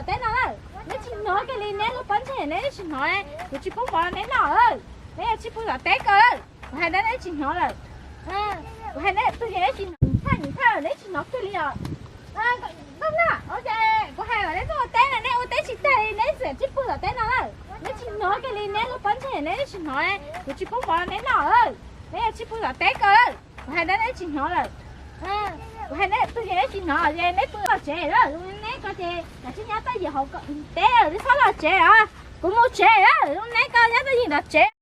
Teb no lawm, neb tsis hnov kiag li, neb lub pob ntseg neb tsis hnov, kuv tsis pub mov neb noj. Neb yuav tsij pw tom teb ko. Kuv hais neb, neb tsis hnov lawm. Kuv hais neb, tus yog neb tsis hnov, thaj nws thaj neb tsis hnov kiag li os. Kuv hais kom neb tuaj ua teb no, neb ua teb tsis tag li, neb txawm tsij pw tom teb no lawm. Neb tsis hnov kiag li, neb lub pob ntseg neb tsis hnov, kuv tsis pub mov neb noj. Neb yuav tsij pw tom teb ko. Kuv hais neb, neb tsis hnov lawm. Kuv hais neb, tus yog neb tsis hnov ces neb pw tom tsev lawm, neb ko ces kav tsij nyob txawj yim hauv teb, txhob los tsev os. Kuv mus tsev lawm, neb ko nyob txawj yim tom tsev.